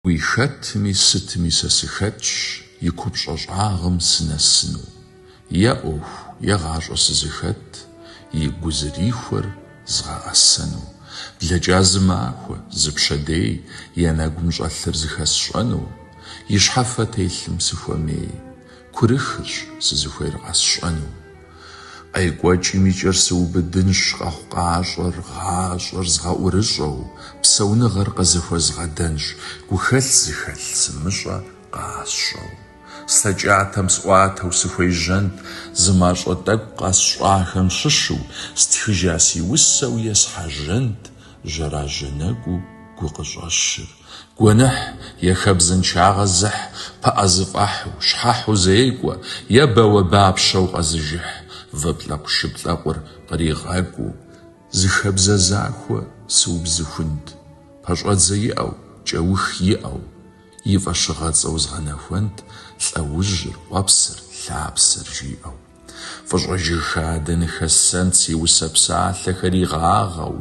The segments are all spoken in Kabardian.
Уи хэтми сытми сэ сыхэтщ и купщӏэ щӏагъым сынэсыну, е ӏуэху, е гъащӏэ сызыхэт, игу зэрихуэр згъэӏэсэну. Блэкӏа зы махуэ, зы пщэдей я нэгум щӏэлъыр зыхэсщӏэну, и щхьэфэ телъым сыхуэмей, курыхырщ сызыхуейр къэсщӏэну. Къекӏуэкӏым и кӏэр сыубыдынщ къэхъукъащӏэр, гъащӏэр згъэӏурыщӏэу, псэуныгъэр къызэхуэзгъэдэнщ, гухэлъ зыхэлъ сымыщӏэ къасщӏэу. Слъэкӏатэм сӏуатэу сыхуежьэнт, зы мащӏэ тӏэкӏу къэсщӏахэм щыщу, стхыжа си усэу есхьэжьэнт, жьэражьэ нэкӏуу гу къыщӏэщыр. Гуэныхь е хабзэншагъэ зыхь, пыӏэ зыфӏэхьу, щхьэхьу зекӏуэ, е бауэбапщэу къэзыжыхь, выплӏэкъу-шыплӏэкъур къригъэкӏуу, зы хабзэ захуэ сыубзыхунт, пэщӏэдзэ иӏэу, кӏэух иӏэу, и фӏэщыгъэцӏэу згъэнэхуэнт лӏэужьыр, къуэпсыр, лъапсэр жиӏэу. Фӏыщӏэ жыг хадэ ныхэссэнт си усэ псалъэхэр игъагъэу,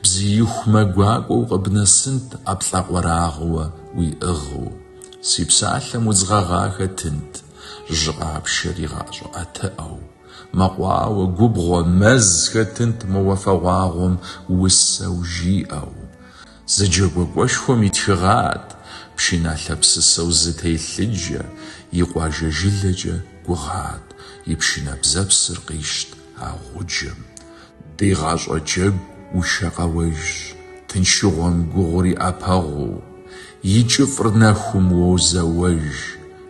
бзииху мэ гуакӏуэу къыбнэсынт ӏэплӏэкъуэрагъыуэ уиӏыгъыу. Си псалъэм удз гъэгъа хэтынт, жьы къапшэр игъэщӏыӏэтыӏэу. Мэкъуауэ, губгъуэ, мэз хэтынт мо уафэгъуагъуэм усэу жиӏэу. Зы джэгуакӏуэшхуэм итхыгъат, пшыналъэ псысэу зы телъыджэ, и къуажэ жылэкӏэ гугъат, и пшынэ бзэпсыр къищт а гъуджэм. Ди гъащӏэ джэгу ушэ-къэуэжщ, тыншыгъуэм гугъур и ӏэпэгъуу, и кӏыфӏыр нэхум уозэуэж,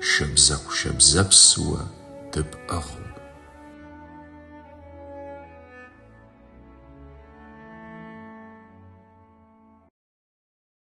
шабзэкъу-шабзэпсуэ дыпӏыгъыу.